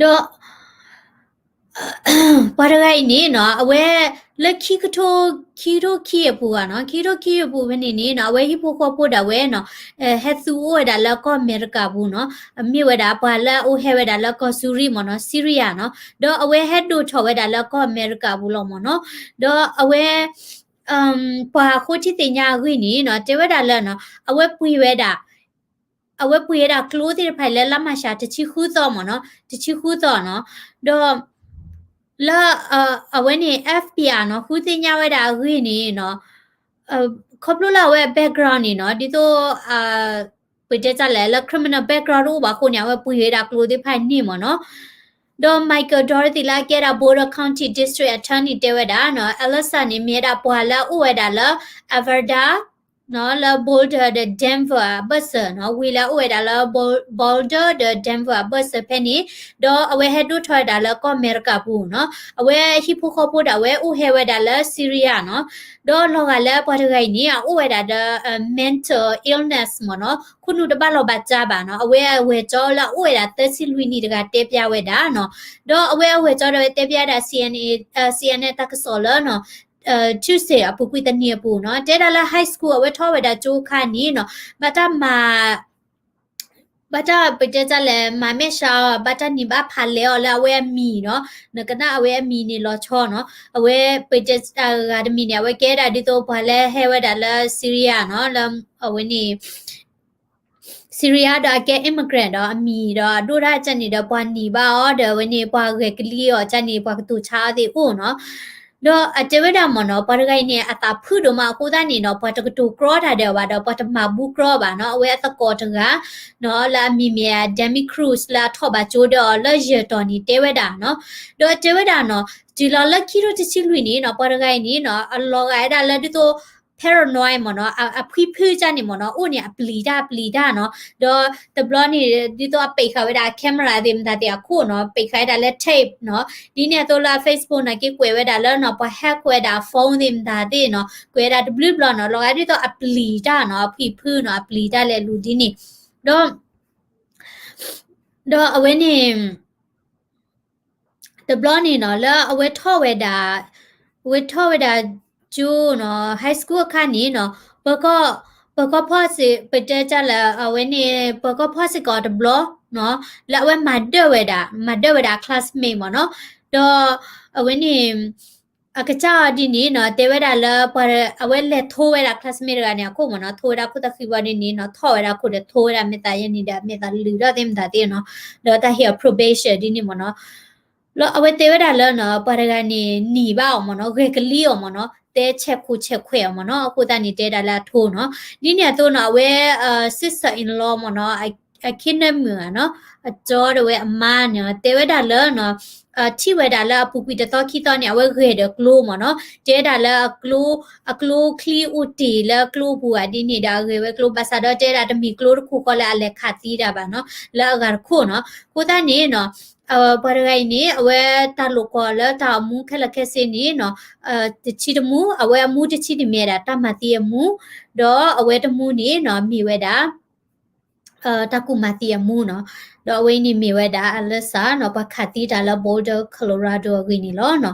အံၤန့ၣ်နီၤ အဝဲလၢခံကထိ ခံကထိခံအပူၤဧါနီၤ ခံကထိခံအပူၤဖဲန့ၣ်န့ၣ်နီၤ အဝဲဟံၣ်ဖိဃီဖိဒၣ်ဝဲနီၤ ဟဲသူအိၣ်ဝဲဒၣ်လၢကီၢ်အမဲရကၤပူၤနီၤ အမ့ၢ်ဝဲဒၣ်ပှၤလၢအအိၣ်ဟဲဝဲဒၣ်လၢကီၢ်စူရံၣ်မ့ၢ်နီၤ Syria နီၤ ဒီးအဝဲဟဲဒိၣ်ထီၣ်ဝဲဒၣ်လၢကီၢ်အမဲရကၤပူၤလီၤမ့ၢ်နီၤ ဒီးအဝဲ ပှၤဃိထံသ့ၣ်ညါအဂ့ၢ်န့ၣ်နီၤ တဲဝဲဒၣ်လၢနီၤ အဝဲပှ့ၤဝဲဒၣ် အဝဲပှ့ၤဝဲဒၣ်ကျိသ့ၣ်တဖၣ်အံၤလၢလါမၢ်ၡး တဆံဃုသီမ့ၢ်နီၤ တဆံဃုသီနီၤ ဒီး လၢ အဝဲန့ၣ် FBI နီၤ ဃုသ့ၣ်ညါဝဲဒၣ်အဂ့ၢ်န့ၣ်နီၤ ခီဖျိလၢအဝဲအ background န့ၣ်နီၤ ဒ်သိး ပတဲတၢ်လဲၣ် လၢ criminal background တအိၣ်ဘၣ်အဃိန့ၣ် အဝဲပှ့ၤဝဲဒၣ်ကျိသ့ၣ်တဖၣ်န့ၣ်မ့ၢ်နီၤ ဒီး Michael Dorothy လၢအကဲဒၣ် Boulder County District Attorney တဲဝဲဒၣ်နီၤ Alyssa န့ၣ် မ့ၢ်ဝဲဒၣ်ပှၤလၢအအိၣ်ဝဲဒၣ်လၢ Arvada နီၤ လၢ Boulder ဒီး Denver အဘၢၣ်စၢၤနီၤ ဝံၤလၢအအိၣ်ဝဲဒၣ်လၢ Boulder ဒီး Denver အဘၢၣ်စၢၤဖဲန့ၣ် ဒီးအဝဲဟဲဒိၣ်ထီၣ်ဝဲဒၣ်လၢကီၢ်အမဲရကၤပူၤနီၤ အဝဲဟံၣ်ဖိဃီဖိဒၣ်ဝဲအိၣ်ဟဲဝဲဒၣ်လၢ Syria နီၤ ဒီးလီၤဂာ်လၢပှၤတဂၤအံၤန့ၣ် အအိၣ်ဝဲဒၣ်ဒီး mental illness မ့ၢ်နီၤ ခိၣ်နူာ်တဘၣ်လီၤဘၣ်စးဘၣ်နီၤ အဝဲအဂဲၤကၠီလၢအအိၣ်ဝဲဒၣ်သၢဆံလွံၢ်နံၣ်တဂၤတဲပျးဝဲဒၣ်နီၤ ဒီးအဝဲအဂဲၤကၠီဒၣ်ဝဲတဲပျးဒၣ် CNN, CNN တၢ်ကစီၣ်လၢနီၤ Tuesday အပူၤကွံာ်တနံၤအပူၤနီၤ တဲဒၣ်လၢ high school အဝဲထီၣ်ဝဲဒၣ်ကၠိအခါန့ၣ်နီၤ ဘၣ်တၢ်မၤ ဘၣ်တၢ်ပတဲတၢ်လဲၣ် မၤမဲာ်ဆှးအီၤ ဘၣ်တၢ်နံၤဘၣ်ဖးလဲအီၤလၢအဝဲအမံၤနီၤ နကနၣ်အဝဲအမံၤန့ၣ်လီၤဆီနီၤ အဝဲပတဲတၢ်ဂၤတမံၤန့ၣ် အဝဲကဲဒၣ်ဒ်သိးပှၤလၢဟဲဝဲဒၣ်လၢ Syria နီၤ လၢအဝဲန့ၣ် Syria ဒီးအကဲ immigrant ဒီးအမံၤဒီးအဒိၣ်တၢ်ကၢ်န့ၣ်ဒီး ပှၤနံၤဘၣ်အီၤဒီးအဝဲန့ၣ် ပှၤဂဲၤကလံၤအီၤကၢ်န့ၣ် ပှၤကတိၤဆါအီၤသ့ၣ်အိၣ်နီၤ ဒီးအတဲဝဲဒၣ်မ့ၢ်နီၤ ပှၤတဂၤအံၤန့ၣ် အသးဖုၣ်ဒိၣ်မးအဃိသတးန့ၣ်နီၤ ပှၤတကတိၤကြီတၢ်ဒီးအီၤဘၣ်ဒီး ပှၤတမၤဘူကြီအီၤဘၣ်နီၤ. အဝဲအသကိးတဂၤနီၤ လၢအမံၤမ့ၢ် Demi Cruz လၢအထီၣ်ဘၣ်ကၠိဒီးအီၤလၢယဲၢ်တီၤန့ၣ် တဲဝဲဒၣ်နီၤ. ဒီးအတဲဝဲဒၣ်နီၤ တုၤလီၤလၢခံထိတဆံလွံၢ်န့ၣ်နီၤ ပှၤတဂၤအံၤန့ၣ်နီၤ အလီၤဂာ်ဝဲဒၣ်လၢဒ်သိး paranoid မ့ၢ်နီၤ အဖှံဖုကၢ်န့ၣ်မ့ၢ်နီၤ အိၣ်န့ၣ်အပျံၤတၢ်ပျံၤတၢ်နီၤ. ဒီးတဘျီန့ၣ် ဒ်သိးအပိတ်ဃာ်ဝဲဒၣ် camera သ့ၣ်မတၤသ့ၣ်အခိၣ်နီၤ ပိတ်ဃာ်ဝဲဒၣ်လၢ tape နီၤ. ဒ်န့ၣ်အသိးလၢအ Facebook နာ်က့ကွဲးဝဲဒၣ်လၢနီၤ ပှၤ hack ဝဲဒၣ် phone သ့ၣ်မတၤသ့ၣ်နီၤ ကွဲးဝဲဒၣ်တဘျုးဘျီနီၤ လီၤဂာ်ဒ်သိးအပျံၤတၢ်နီၤ အဖှံဖုနီၤ အပျံၤတၢ်လဲၤလူၤဒ်န့ၣ် ဒီး ဒီးအဝဲန့ၣ် တဘျီန့ၣ်နီၤ လၢအဝဲထီၣ်ဝဲဒၣ် အဝဲထီၣ်ဝဲဒၣ်ကၠိနီၤ high school အခါန့ၣ်နီၤ ပၢၤကီၢ် ပၢၤကီၢ်ဖီၣ်စ့ၢ် ပတဲတၢ်လၢအဝဲန့ၣ် ပၢၤကီၢ်ဖီၣ်စ့ၢ်ကီးတဘျီနီၤ လၢအဝဲမၤဒၢၣ်ဝဲဒၣ် မၤဒၢၣ်ဝဲဒၣ် classmate မ့ၢ်နီၤ. ဒီးအဝဲန့ၣ် အကစၢ်အီၤဒ်န့ၣ်နီၤ တဲဝဲဒၣ်လၢပှၤ အဝဲလဲၤထိဝဲဒၣ် classmate တဂၤန့ၣ်အခိၣ်မ့ၢ်နီၤ ထိဝဲဒၣ်ခိၣ်သးဃံဘီဒ်န့ၣ်နီၤ ထီၣ်ဝဲဒၣ်ခိၣ်ဒီးထိဝဲဒၣ်မဲာ်သးယဲၢ်နံၤဒီးမဲာ်သးလုာ်ဒီးသ့ၣ်မတၤသ့ၣ်နီၤ ဒီးတၢ်ဟ့ၣ်အီၤ probation ဒ်န့ၣ်မ့ၢ်နီၤ လၢအဝဲတဲဝဲဒၣ်လၢနီၤ ပှၤတဂၤန့ၣ် နံၤဘၣ်အီၤမ့ၢ်နီၤ ဂဲၤကလံအီၤမ့ၢ်နီၤ တဲဆဲးခိၣ်ဆဲးခွဲးအီၤမ့ၢ်နီၤ အဃိသတးန့ၣ် တဲဒၣ်လၢအထိနီၤ ဒ်န့ၣ်အသိးနီၤ အဝဲ sister in law မ့ၢ်နီၤ အခ့နၢမုၣ်ဧါနီၤ အကၠီဒၣ်ဝဲအမါန့ၣ် တဲဝဲဒၣ်လၢနီၤ ထံၣ်ဝဲဒၣ်လၢအပူၤကွံာ်တသီခံသီန့ၣ် အဝဲဂဲၤဒီးကျိမ့ၢ်နီၤ တဲဒၣ်လၢအကျိ အကျိချံအိၣ်တ့ၢ်လၢကျိပူၤဧါဒ်န့ၣ်ဒီး အဂဲၤဝဲကျိဘၣ်ဆၣ်ဒီး တဲဒၣ်တမ့ၢ်ကျိတခိၣ်ဃီလၢအလဲၤခးသံတၢ်ဘၣ်နီၤ လၢအဂၤတခိၣ်နီၤ အဃိသတးန့ၣ်နီၤ ပှၤတဂၤအံၤန့ၣ် အဝဲတၢ်လိာ်ကွီၢ်လၢတၢ်အိၣ်မူခဲလၢာ်ခဲဆ့န့ၣ်နီၤ တဆံတမူ အဝဲအမူတဆံန့ၣ်မ့ၢ်ဝဲဒၣ်တၢ်မၤသံအမူ ဒီးအဝဲတမူန့ၣ်နီၤ မ့ၢ်ဝဲဒၣ် တၢ်ကူၣ်မၤသံအမူနီၤ ဒီးအဝဲအံၤန့ၣ်မ့ၢ်ဝဲဒၣ်အလၢစးနီၤ ပှၤခးသံတၢ်လၢ Boulder Colorado အဂ့ၢ်န့ၣ်လီၤ.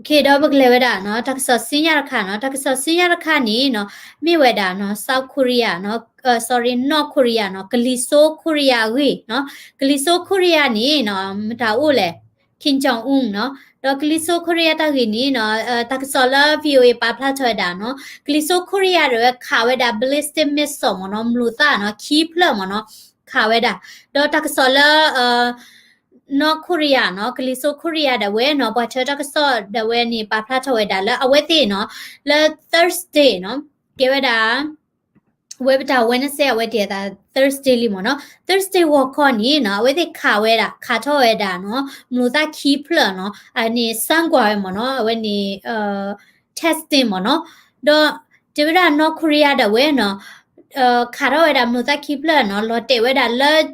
ဒီးပကလဲၤဝဲဒၣ်နီၤ တၢ်ကစီၣ်ဆူညါတခါနီၤ တၢ်ကစီၣ်ဆူညါတခါန့ၣ်နီၤ မ့ၢ်ဝဲဒၣ်နီၤ South Korea နီၤ sorry North Korea နီၤ ကလံၤစိ Korea အဂ့ၢ်နီၤ ကလံၤစိ Korea န့ၣ်နီၤ မတၤအိၣ်လဲၣ် Kim Jong Un နီၤ ဒီးကလံၤစိ Korea တၢ်ဂ့ၢ်န့ၣ်နီၤ တၢ်ကစီၣ်လၢ VOA ပာ်ဖျါထီၣ်ဝဲဒၣ်နီၤ ကလံၤစိ Korea ဒၣ်ဝဲခးဝဲဒၣ် ballistic missile မ့ၢ်နီၤ မျိာ်သၣ်နီၤ ခံဖျၢၣ်မ့ၢ်နီၤ ခးဝဲဒၣ် ဒီးတၢ်ကစီၣ်လၢ North Korea နီၤ ကလံၤစိ Korea ဒၣ်ဝဲနီၤ ပှၤထၢတၢ်ကစီၣ်ဒၣ်ဝဲန့ၣ် ပာ်ဖျါထီၣ်ဝဲဒၣ်လၢအဝဲသ့ၣ်နီၤ လၢ Thursday နီၤ ကဲဝဲဒၣ် ဝဲပတၢ် Wednesday အဝဲတ့ၢ်အသး Thursday လံမ့ၢ်နီၤ Thursday ဂီၤခီန့ၣ်နီၤ အဝဲသ့ၣ်ခးဝဲဒၣ် ခးထီၣ်ဝဲဒၣ်နီၤ မျိာ်သၣ်ခံဖျၢၣ်နီၤ အန့ၣ် စမ်းကွာ် ဝဲမ့ၢ်နီၤ အဝဲန့ၣ် testing မ့ၢ်နီၤ ဒီးတဲဝဲဒၣ် North Korea ဒၣ်ဝဲနီၤ ခးထီၣ်ဝဲဒၣ်မျိာ်သၣ်ခံဖျၢၣ်နီၤ လီၤတဲာ်ဝဲဒၣ်လၢ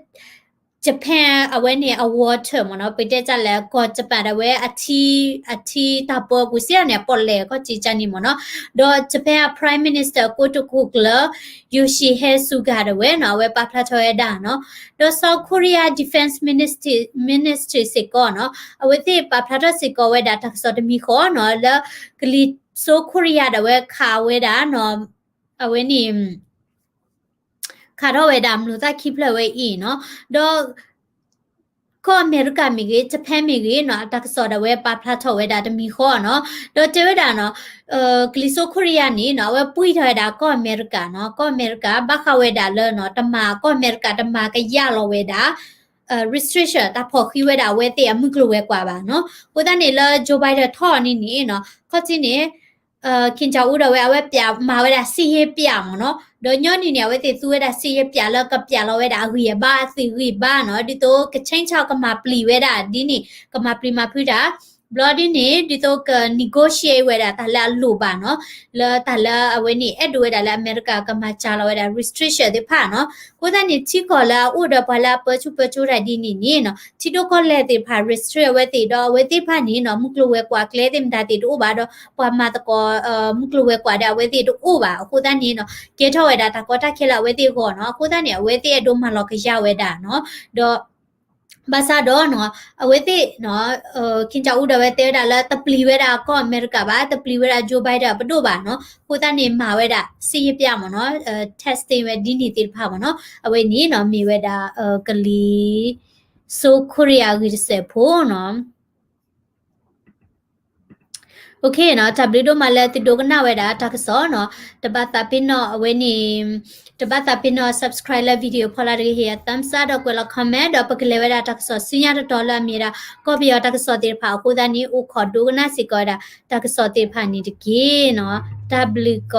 Japan အဝဲန့ၣ်အ water မ့ၢ်နီၤ ပတဲတၢ်လၢကီၢ် Japan ဒၣ်ဝဲအထံ အထံတၢ်ပၢအပူၤစ့ၢ်န့ၣ် အပီၣ်လဲၣ်ကီၢ်စ့ၢ်ကီးန့ၣ်မ့ၢ်နီၤ ဒီး Japan Prime Minister ကိတိာ်ခိၣ်ကျၢၢ် Yoshihide Suga ဒၣ်ဝဲနီၤ အဝဲပာ်ဖျါထီၣ်ဝဲဒၣ်နီၤ ဒီး South Korea Defense Ministry Ministry စ့ၢ်ကီးနီၤ အဝဲသ့ၣ်ပာ်ဖျါထီၣ်စ့ၢ်ကီးဝဲဒၣ်တၢ်ကစီၣ်တမံၤဃီနီၤ လၢကလံၤစိ Korea ဒၣ်ဝဲခးဝဲဒၣ်နီၤ အဝဲန့ၣ် ခးထီၣ်ဝဲဒၣ်မျိာ်သၣ်ခံဖျၢၣ်ဝဲအံၤနီၤ ဒီး ကီၢ်အမဲရကၤမ့ၢ်ဂ့ၤ Japan မ့ၢ်ဂ့ၤနီၤ အတၢ်ကစီၣ်ဒၣ်ဝဲပာ်ဖျါထီၣ်ဝဲဒၣ်တမံၤဃီနီၤ ဒီးတဲဝဲဒၣ်နီၤ ကလံၤစိ Korea န့ၣ်နီၤ အဝဲပှံၢ်ထီၣ်ဝဲဒၣ်ကီၢ်အမဲရကၤနီၤ ကီၢ်အမဲရကၤ ဘၣ်ဃးဝဲဒၣ်လၢနီၤ တမၤ ကီၢ်အမဲရကၤတမၤကယၢ်လီၤဝဲဒၣ် restriction တၢ်ဖီၣ်ဃံးဝဲဒၣ်အဝဲသ့ၣ်အမုၢ်ကျိၤဝဲၤကွာ်ဘၣ်နီၤ အဃိသတးန့ၣ်လၢ Joe Biden ထီၣ်န့ၣ်န့ၣ်နီၤ ခီၣ်ထံးန့ၣ် Kim Jong Un ဒၣ်ဝဲ အဝဲပျးမၤဝဲဒၣ်စစ်ရေးပြ မ့ၢ်နီၤ ဒီးညီနုၢ်န့ၣ် အဝဲသ့ၣ်သူဝဲဒၣ်စစ်ရေးပြ လၢကပျးလီၤဝဲဒၣ်အဂံၢ်အဘါအသုးဂံၢ်ဘါနီၤ ဒ်သိးက change ကမၤပျံၤဝဲဒၣ်ဒ်န့ၣ် ကမၤပျံၤမၤဖုးတၢ် ဘျီဒ်န့ၣ် ဒ်သိးက negotiate ဝဲဒၣ်တၢ်လၢအလိၣ်ဘၣ်နီၤ လၢတၢ်လၢအဝဲန့ၣ် အဲၣ်ဒိးဝဲဒၣ်လၢအမဲရကၤကမၤစှၤလီၤဝဲဒၣ် restriction သ့ၣ်တဖၣ်နီၤ အဃိသတးန့ၣ် ထံကီၢ်လၢအအိၣ်ဒီးပှၤလၢအပၢဆူၣ်ပၢစိးတၢ်ဒ်န့ၣ်န့ၣ်နီၤ ထံဒိၣ်ကီၢ်လဲၢ်သ့ၣ်တဖၣ် restrict အဝဲသ့ၣ်ဒီးအဝဲသ့ၣ်တဖၣ်န့ၣ်နီၤ မုၢ်ကျိၤဝဲၤကွာ်ကျဲသ့ၣ်မတၤသ့ၣ်တအိၣ်ဘၣ်ဒီး ပှၤမၤသကိး မုၢ်ကျိၤဝဲၤကွာ်ဒီးအဝဲသ့ၣ်တအိၣ်ဘၣ် အဃိသတးန့ၣ်နီၤ ကဲထီၣ်ဝဲဒၣ်တၢ်ကီတၢ်ခဲလၢအဝဲသ့ၣ်အဂီၢ်နီၤ အဃိသတးန့ၣ် အဝဲသ့ၣ်အဲၣ်ဒိးမၤလီၤကယၢ်ဝဲဒၣ်နီၤ ဒီး ဘၣ်ဆၣ်ဒီးနီၤ အဝဲသ့ၣ်နီၤ Kim Jong Un ဒၣ်ဝဲတဲဝဲဒၣ်လၢတပျံၤဝဲဒၣ်ကီၢ်အမဲရကၤဘၣ် တပျံၤဝဲဒၣ် Joe Biden အပဒိၣ်ဘၣ်နီၤ အဃိသတးန့ၣ် မၤဝဲဒၣ်စစ်ရေးပြ မ့ၢ်နီၤ testing ဝဲဒ်န့ၣ်သ့ၣ်တဖၣ်မ့ၢ်နီၤ အဝဲန့ၣ်နီၤ မ့ၢ်ဝဲဒၣ် ကလံၤစိ Korea အဂ့ၢ်တစဲးဖိနီၤ Okay Okay နီၤ, တၢ်ဘျုးဒိၣ်မးလၢသုဒိကနၣ်ဝဲဒၣ်တၢ်ကစီၣ်နီၤ. တဘၣ်သးပ့ၤနီၣ်အဝဲန့ၣ်, တဘၣ်သးပ့ၤနီၣ် subscribe လၢ video ဖီလာ်တဂ့ၤ ဟ့ၣ်ယၤ thumbs up ဒီးကွဲးလီၤ comment ဒီးပကလဲၤဝဲဒၣ်တၢ်ကစီၣ်ဆူညါတတီၤလၢအမ့ၢ်ဝဲဒၣ် ကီၢ်ပယီၤတၢ်ကစီၣ်သ့ၣ်တဖၣ်အဃိသတးန့ၣ် အိၣ်ခိးဒိကနၣ်စ့ၢ်ကီးဝဲဒၣ်တၢ်ကစီၣ်သ့ၣ်တဖၣ်န့ၣ်တက့ၢ်နီၤ. တၢ်ဘျုးကီး